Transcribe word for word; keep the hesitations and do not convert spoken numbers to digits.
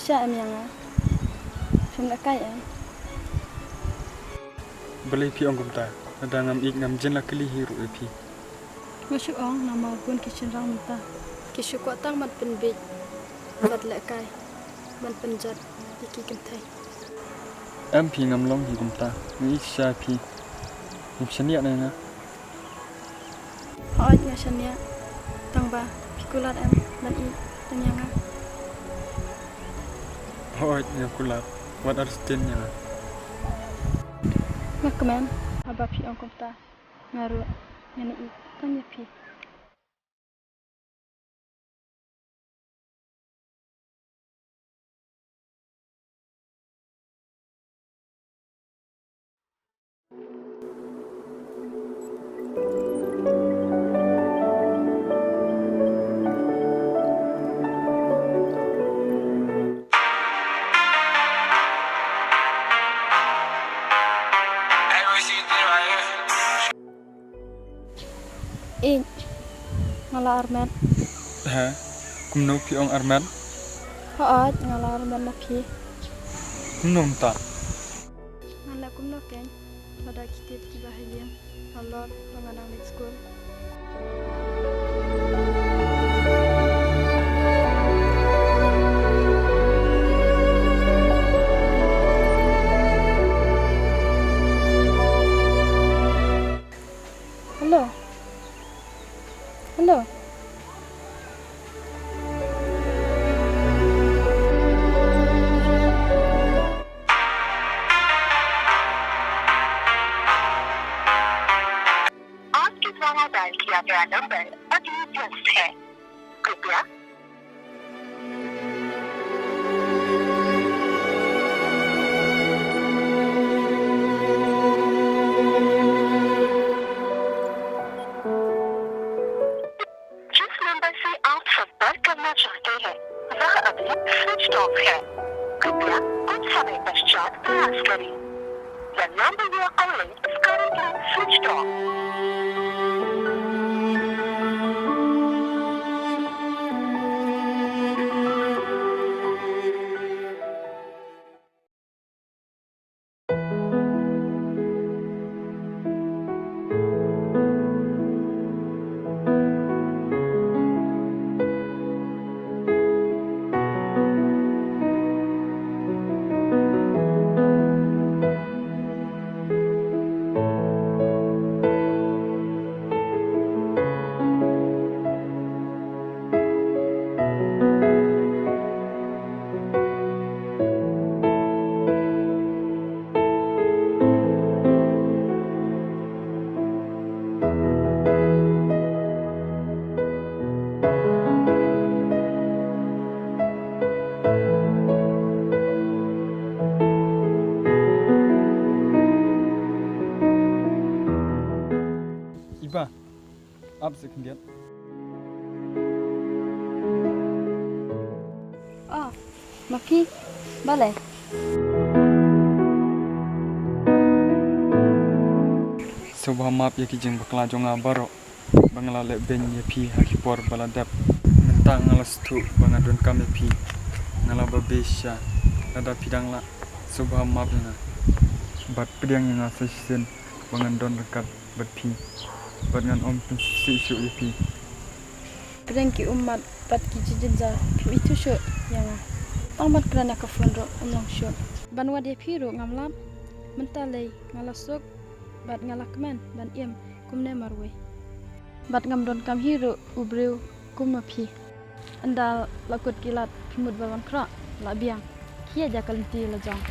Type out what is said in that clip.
Sha em ïa nga. Phim lehkai em? Balei phi ong kumta? Lada ngam ïeit ngam jin la kylli hi ruh ïa phi. Nga shu ong namar bun ki shynrang mynta ki shu kwah tang ban pynbieit bad lehkai ban pynjot ïa ki kynthei. Em phi, ngam long hi kumta. Nga ïeit shisha ïa phi. Ngam shaniah na nga. Hooid nga shaniah. Tang ba phi kular em ban ïeit tang ïa nga? Hooid nga kular. Wat artatien ïa nga. Nga kmen haba phi ong kumta. Nga ruh ngan ïeit tang ïa phi. Ïeit, nga la armet. He, kumno phi ong armet? Hooid, nga la armet na phi. Kumno mynta? Nga la kumno keiñ, lada ki tip kiba ha ïing halor ba nga dang leit skul. Hello. Hello. आपके द्वारा डायल किया गया नंबर अभी व्यस्त है। कृपया जिस नंबर से आप संपर्क करना चाहते हैं, वह अभी स्विच ऑफ है। कृपया कुछ समय पश्चात प्रयास करें। The number you are calling is currently switched off. Iba, ap sa khyndiat. Oh, ma phi, balei? Sngewbha map ïa ki jingbakla jong nga baroh ba nga la leh beiñ ïa phi ha ki por ba la dep. Mynta nga la sngewthuh ba nga donkam ïa phi. Nga la babe shisha. Lada phi dang lah, sngewbha map ïa nga bad pdiang ïa nga sa shisien ba ngan don ryngkat bad phi bad ngan ym pynsngewsih shuh ïa phi. Pdiang ki ummat bad ki jingjynjar, phim ithuh shuh ïa nga. Tang ban kren ha ka phone ruh ym long shuh. Ban wad ïa phi ruh ngam lap. Mynta lei nga la suk bad nga la kmen ban im kumne marwei. Bad ngam donkam hi ruh u briew kum ma phi. Ynda la kut ki lad phi mut ba wan khroh, la biang. Khie ïa ka lynti la jong.